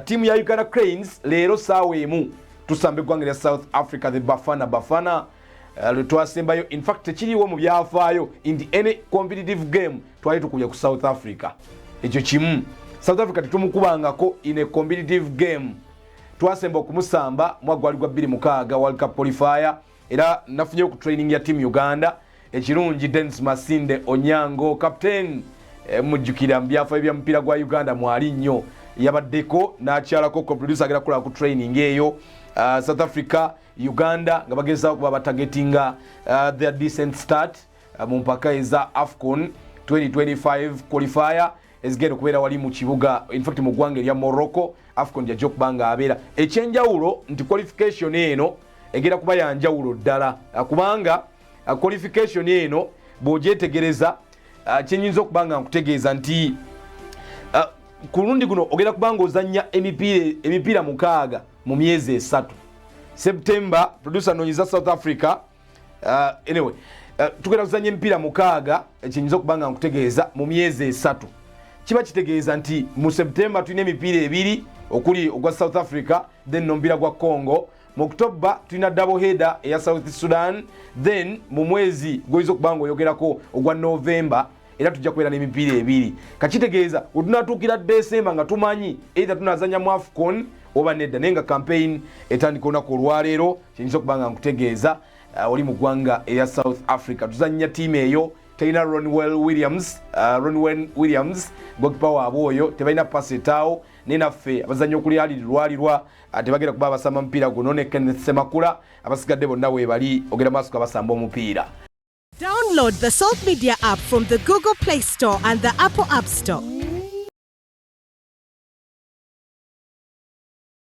Ttiimu ya Uganda Cranes leero saawa 1 tusamba eggwanga lya South Africa, the Bafana Bafana. Lwe twasembayo, infact tekiriiwo mu byafaayo in any competitive game twali tukubye ku South Africa. Ekyo kimu, South Africa tetumukubangako in a competitive game. Twasemba okumusamba mwaka gwali gwa 26 World Cup qualifier. Era nafunyeyo ku training ya team Uganda. Ekirungi, Denis Masinde Onyango, captain, mujjukira mu byafaayo bya mupiira gwa Uganda mwali nnyo, yabaddeko n'akyalako. Producer agenda kukola ku training eyo. South Africa, Uganda nga bagezaako kuba batargetinga their decent start mu mpaka eza AFCON 2025 qualifier ezigenda okubeera wali mu kibuga, infact mu ggwanga erya Morocco. AFCON jajja okuba nga abeera ekyenjawulo nti qualification eno egenda kuba yanjawulo ddala, kubanga qualification eno bw'ogyetegereza, kyenyinza okuba nga nkutegeeza nti ku lundi guno ogenda kuba nga ozannya emipiira 6 mu myezi 3. September, producer nonyeza South Africa. Anyway, tugenda kuzanya emipiira 6, kyenyinza okuba nga nkutegeeza, mu myezi 3. Kiba kitegeeza nti mu September tulina emipiira ebiri, okuli ogwa South Africa, then nomupiira gwa Congo. Mu October tulina double header eya South Sudan. Then mu mwezi gwoyinza okuba nga oyogerako ogwa November era tujja kubeera n'emipiira ebiri. Kakitegeeza wetunatuukira December nga tumanyi either tunazanya mu AFCON oba nedda, naye nga campaign etandika olunaku olwaleero. Kyenyinza okuba nga nkutegeeza, oli mu ggwanga erya South Africa tuzanya tiimu eyo terina Ronwen Williams, Ronwen Williams goalkeeper waabwe oyo, tebalina Percy Tau, naye naffe abazanyi okuli Ali Lwalirwa tebagenda kuba abasamba mupiira guno, ne Kenneth Semakula. Abasigadde bonna weebali, ogenda maaso ga basamba omupiira. Download the Salt Media app from the Google Play Store and the Apple App Store.